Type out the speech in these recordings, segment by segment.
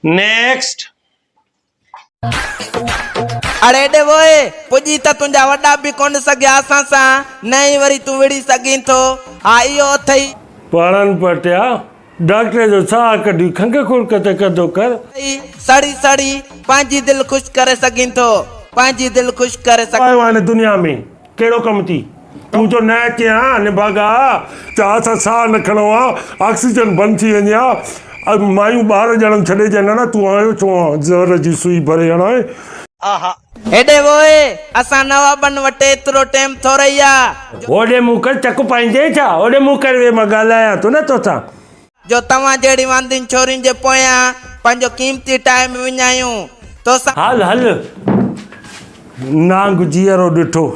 Next. اڙي ڏي ووء، پڄي ته تنهنجا وڏا به ڪونه سگهيا اسان سان، نه ئي وري تون وڙهي سگهين ٿو. ها اهو اٿئي. پاڻن پٽيا، ڊاڪٽر جو ساهه ڪڍي کنگهه کڙڪ ته ڪندو ڪر. سڙي سڙي پنهنجي دل خوش ڪري سگهين ٿو، پنهنجي دل خوش ڪري سگهين. آيو آهين دنيا ۾ ڪهڙو ڪم ٿي. تون جو نه اچين ها نڀاڳا، ته اسان ساهه نه کڻون ها، آڪسيجن بند ٿي وڃي ها، مايون ٻار ڄڻن ڇڏي ڏين ها نه، تون آيو ڇو آن زهر جي سوئي ڀري هڻائين. هيڏي ووء، اسان نوابن وٽ ايترو ٽيم ٿورئي آ، جو. هوڏي منهن ڪر، چڪ پائيندين ڇا؟ هوڏي منهن ڪري ويهه، مان ڳالهايان ٿو نه توسان. جو توهان جهڙي واندين ڇورين جي پويان پنهنجو قيمتي ٽائيم وڃايون. توسان. هل هل، نانگ جيئرو ڏٺو.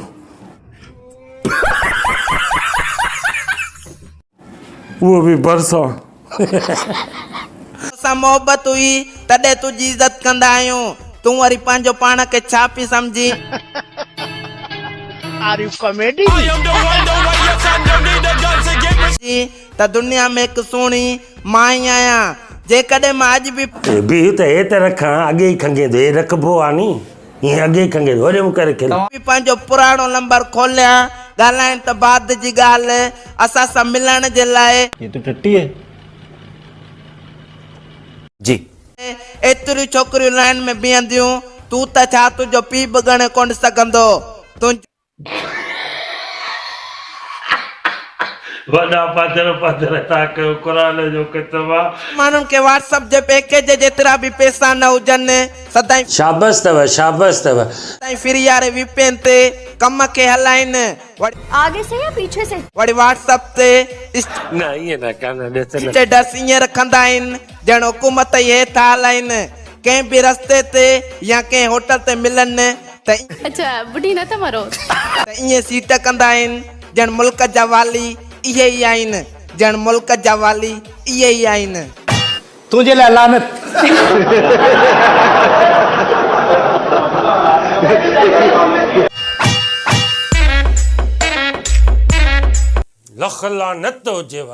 اهو به ڀرسان. توسان محبت هئي تڏهن تنهنجي عزت ڪندا آهيون. تون وري پنهنجو پاڻ کي ڇا پئي سمجهين؟ ته دنيا ۾ هڪ سهڻي مان ئي آهيان. جيڪڏهن مان اڄ به. بيهه ته هي ته رکان، اڳي ئي کنگهين ٿو. هي رکبو آ ني. هيئن اڳي ئي کنگهين ٿو. هوڏي مون ڪري کل. به پنهنجو پراڻو نمبر کوليان، ڳالهائڻ ته بعد جي ڳالهه، اسان سان ملڻ جي لاء. يي تو ٽٽي هي. جي. ايتريون ڇوڪريون لائين ۾ بيهنديون، تون ته ڇا تنهنجو پيء به ڳڻي ڪونه سگهندو. تنهنجو. وڏا پڌر پڌر ٿا ڪيو قرآن جو قسم آ. ماڻهن کي واٽس اپ جي پيڪيج جيترا به پيسا نه هجن سدائين. شابس اٿو شابس اٿو. سدائين فري واري وي پي اين تي ڪم کي هلائين وري. آگي سي يا پيڇي سي. وري واٽس اپ تي. نه ائين نه ڪر نه ڏس نه. اسٽيٽس ائين رکندا آهن ڄڻ حڪومت ئي هي ٿا هلائين ڪنهن به رستي تي يا ڪنهن هوٽل تي ملن ته. اڇا ٻڍي نه ته مرو. ته ائين سيٽ ڪندا آهن ڄڻ ملڪ جا والي اهي ئي آهن ڄڻ ملڪ جا والي اهي ئي آهن. تنهنجي لاء لعنت. لک لعنت هجيو.